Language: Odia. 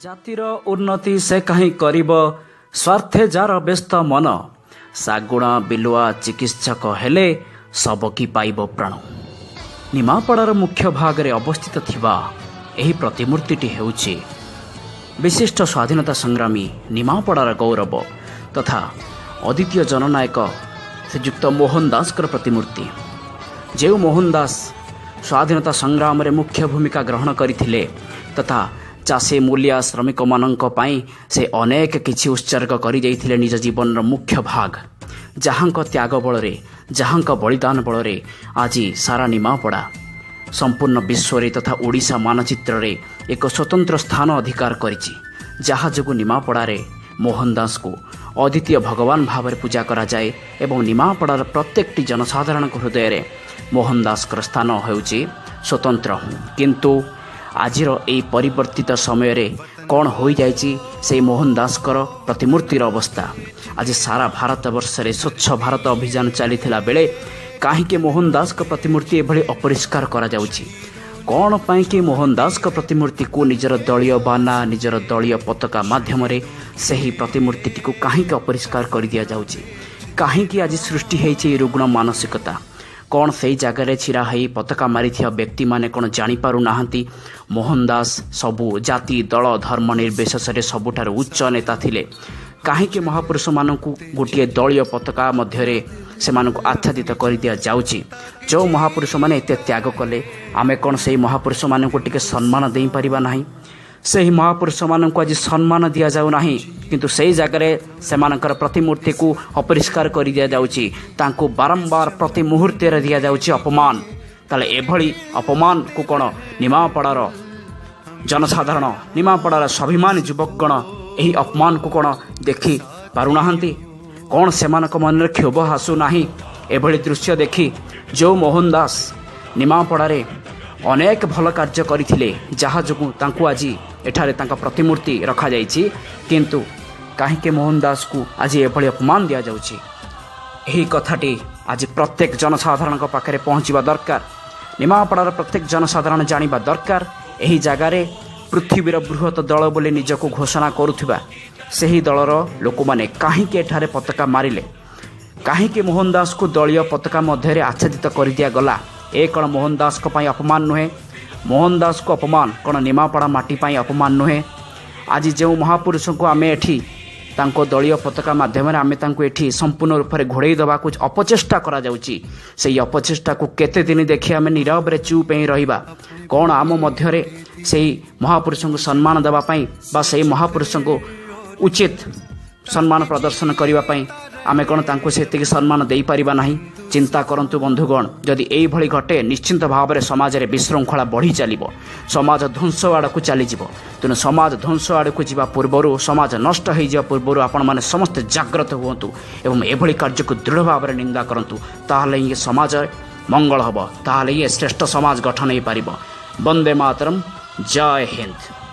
ଜାତିର ଉନ୍ନତି ସେ କାହିଁ କରିବ, ସ୍ୱାର୍ଥେ ଯାର ବ୍ୟସ୍ତ ମନ, ଶାଗୁଣା ବିଲୁଆ ଚିକିତ୍ସକ ହେଲେ ସବକି ପାଇବ ପ୍ରାଣ। ନିମାପଡ଼ାର ମୁଖ୍ୟ ଭାଗରେ ଅବସ୍ଥିତ ଥିବା ଏହି ପ୍ରତିମୂର୍ତ୍ତିଟି ହେଉଛି ବିଶିଷ୍ଟ ସ୍ୱାଧୀନତା ସଂଗ୍ରାମୀ, ନିମାପଡ଼ାର ଗୌରବ ତଥା ଅଦ୍ୱିତୀୟ ଜନନାୟକ ଶ୍ରୀଯୁକ୍ତ ମୋହନ ଦାସଙ୍କର ପ୍ରତିମୂର୍ତ୍ତି। ଯେଉଁ ମୋହନ ଦାସ ସ୍ୱାଧୀନତା ସଂଗ୍ରାମରେ ମୁଖ୍ୟ ଭୂମିକା ଗ୍ରହଣ କରିଥିଲେ ତଥା ଚାଷୀ ମୂଲିଆ ଶ୍ରମିକମାନଙ୍କ ପାଇଁ ସେ ଅନେକ କିଛି ଉତ୍ସର୍ଗ କରିଯାଇଥିଲେ ନିଜ ଜୀବନର ମୁଖ୍ୟ ଭାଗ, ଯାହାଙ୍କ ତ୍ୟାଗ ବଳରେ, ଯାହାଙ୍କ ବଳିଦାନ ବଳରେ ଆଜି ସାରା ନିମାପଡ଼ା ସମ୍ପୂର୍ଣ୍ଣ ବିଶ୍ୱରେ ତଥା ଓଡ଼ିଶା ମାନଚିତ୍ରରେ ଏକ ସ୍ୱତନ୍ତ୍ର ସ୍ଥାନ ଅଧିକାର କରିଛି, ଯାହା ଯୋଗୁଁ ନିମାପଡ଼ାରେ ମୋହନ ଦାସଙ୍କୁ ଅଦ୍ୱିତୀୟ ଭଗବାନ ଭାବରେ ପୂଜା କରାଯାଏ ଏବଂ ନିମାପଡ଼ାର ପ୍ରତ୍ୟେକଟି ଜନସାଧାରଣଙ୍କ ହୃଦୟରେ ମୋହନ ଦାସଙ୍କର ସ୍ଥାନ ହେଉଛି ସ୍ୱତନ୍ତ୍ର। କିନ୍ତୁ ଆଜିର ଏହି ପରିବର୍ତ୍ତିତ ସମୟରେ କ'ଣ ହୋଇଯାଇଛି ସେଇ ମୋହନ ଦାସଙ୍କର ପ୍ରତିମୂର୍ତ୍ତିର ଅବସ୍ଥା? ଆଜି ସାରା ଭାରତବର୍ଷରେ ସ୍ୱଚ୍ଛ ଭାରତ ଅଭିଯାନ ଚାଲିଥିଲା ବେଳେ କାହିଁକି ମୋହନ ଦାସଙ୍କ ପ୍ରତିମୂର୍ତ୍ତି ଏଭଳି ଅପରିଷ୍କାର କରାଯାଉଛି? କ'ଣ ପାଇଁକି ମୋହନ ଦାସଙ୍କ ପ୍ରତିମୂର୍ତ୍ତିକୁ ନିଜର ଦଳୀୟ ବାନା, ନିଜର ଦଳୀୟ ପତାକା ମାଧ୍ୟମରେ ସେହି ପ୍ରତିମୂର୍ତ୍ତିଟିକୁ କାହିଁକି ଅପରିଷ୍କାର କରିଦିଆଯାଉଛି? କାହିଁକି ଆଜି ସୃଷ୍ଟି ହେଇଛି ଏହି ରୁଗ୍ଣ ମାନସିକତା? କ'ଣ ସେଇ ଜାଗାରେ ଛିଡ଼ା ହେଇ ପତାକା ମାରିଥିବା ବ୍ୟକ୍ତିମାନେ କ'ଣ ଜାଣିପାରୁନାହାନ୍ତି ମୋହନ ଦାସ ସବୁ ଜାତି ଦଳ ଧର୍ମ ନିର୍ବିଶେଷରେ ସବୁଠାରୁ ଉଚ୍ଚ ନେତା ଥିଲେ? କାହିଁକି ମହାପୁରୁଷମାନଙ୍କୁ ଗୋଟିଏ ଦଳୀୟ ପତାକା ମଧ୍ୟରେ ସେମାନଙ୍କୁ ଆଚ୍ଛାଦିତ କରିଦିଆଯାଉଛି? ଯେଉଁ ମହାପୁରୁଷମାନେ ଏତେ ତ୍ୟାଗ କଲେ, ଆମେ କ'ଣ ସେଇ ମହାପୁରୁଷମାନଙ୍କୁ ଟିକେ ସମ୍ମାନ ଦେଇପାରିବା ନାହିଁ? ସେହି ମହାପୁରୁଷମାନଙ୍କୁ ଆଜି ସମ୍ମାନ ଦିଆଯାଉ ନାହିଁ, କିନ୍ତୁ ସେଇ ଜାଗାରେ ସେମାନଙ୍କର ପ୍ରତିମୂର୍ତ୍ତିକୁ ଅପରିଷ୍କାର କରିଦିଆଯାଉଛି, ତାଙ୍କୁ ବାରମ୍ବାର ପ୍ରତି ମୁହୂର୍ତ୍ତରେ ଦିଆଯାଉଛି ଅପମାନ। ତାହେଲେ ଏଭଳି ଅପମାନକୁ କ'ଣ ନିମାପଡ଼ାର ଜନସାଧାରଣ, ନିମାପଡ଼ାର ସ୍ୱାଭିମାନୀ ଯୁବକଗଣ ଏହି ଅପମାନକୁ କ'ଣ ଦେଖି ପାରୁନାହାନ୍ତି? କ'ଣ ସେମାନଙ୍କ ମନରେ କ୍ଷୋଭ ଆସୁନାହିଁ ଏଭଳି ଦୃଶ୍ୟ ଦେଖି? ଯେଉଁ ମୋହନ ଦାସ ନିମାପଡ଼ାରେ ଅନେକ ଭଲ କାର୍ଯ୍ୟ କରିଥିଲେ, ଯାହା ଯୋଗୁଁ ତାଙ୍କୁ ଆଜି ଏଠାରେ ତାଙ୍କ ପ୍ରତିମୂର୍ତ୍ତି ରଖାଯାଇଛି, କିନ୍ତୁ କାହିଁକି ମୋହନ ଦାସକୁ ଆଜି ଏଭଳି ଅପମାନ ଦିଆଯାଉଛି? ଏହି କଥାଟି ଆଜି ପ୍ରତ୍ୟେକ ଜନସାଧାରଣଙ୍କ ପାଖରେ ପହଞ୍ଚିବା ଦରକାର। ନିମାପଡ଼ାର ପ୍ରତ୍ୟେକ ଜନସାଧାରଣ ଜାଣିବା ଦରକାର, ଏହି ଜାଗାରେ ପୃଥିବୀର ବୃହତ ଦଳ ବୋଲି ନିଜକୁ ଘୋଷଣା କରୁଥିବା ସେହି ଦଳର ଲୋକମାନେ କାହିଁକି ଏଠାରେ ପତାକା ମାରିଲେ? କାହିଁକି ମୋହନ ଦାସକୁ ଦଳୀୟ ପତାକା ମଧ୍ୟରେ ଆଚ୍ଛାଦିତ କରିଦିଆଗଲା? ଏ କ'ଣ ମୋହନ ଦାସଙ୍କ ପାଇଁ ଅପମାନ ନୁହେଁ? ମୋହନ ଦାସଙ୍କୁ ଅପମାନ କ'ଣ ନିମାପଡ଼ା ମାଟି ପାଇଁ ଅପମାନ ନୁହେଁ? ଆଜି ଯେଉଁ ମହାପୁରୁଷଙ୍କୁ ଆମେ ଏଠି ତାଙ୍କ ଦଳୀୟ ପତାକା ମାଧ୍ୟମରେ ଆମେ ତାଙ୍କୁ ଏଠି ସମ୍ପୂର୍ଣ୍ଣ ରୂପରେ ଘୋଡ଼େଇ ଦେବାକୁ ଅପଚେଷ୍ଟା କରାଯାଉଛି, ସେଇ ଅପଚେଷ୍ଟାକୁ କେତେ ଦିନ ଦେଖି ଆମେ ନୀରବରେ ଚୁପ୍ ହେଇ ରହିବା? କ'ଣ ଆମ ମଧ୍ୟରେ ସେଇ ମହାପୁରୁଷଙ୍କୁ ସମ୍ମାନ ଦେବା ପାଇଁ ବା ସେଇ ମହାପୁରୁଷଙ୍କୁ ଉଚିତ ସମ୍ମାନ ପ୍ରଦର୍ଶନ କରିବା ପାଇଁ ଆମେ କ'ଣ ତାଙ୍କୁ ସେତିକି ସମ୍ମାନ ଦେଇପାରିବା ନାହିଁ? ଚିନ୍ତା କରନ୍ତୁ ବନ୍ଧୁଗଣ, ଯଦି ଏଇଭଳି ଘଟେ ନିଶ୍ଚିନ୍ତ ଭାବରେ ସମାଜରେ ବିଶୃଙ୍ଖଳା ବଢ଼ି ଚାଲିବ, ସମାଜ ଧ୍ୱଂସ ଆଡ଼କୁ ଚାଲିଯିବ। ତେଣୁ ସମାଜ ଧ୍ୱଂସ ଆଡ଼କୁ ଯିବା ପୂର୍ବରୁ, ସମାଜ ନଷ୍ଟ ହୋଇଯିବା ପୂର୍ବରୁ ଆପଣମାନେ ସମସ୍ତେ ଜାଗ୍ରତ ହୁଅନ୍ତୁ ଏବଂ ଏଭଳି କାର୍ଯ୍ୟକୁ ଦୃଢ଼ ଭାବରେ ନିନ୍ଦା କରନ୍ତୁ। ତାହେଲେ ହିଁ ସମାଜ ମଙ୍ଗଳ ହେବ, ତାହେଲେ ହିଁ ଶ୍ରେଷ୍ଠ ସମାଜ ଗଠନ ହୋଇପାରିବ। ବନ୍ଦେ ମାତରମ୍, ଜୟ ହିନ୍ଦ।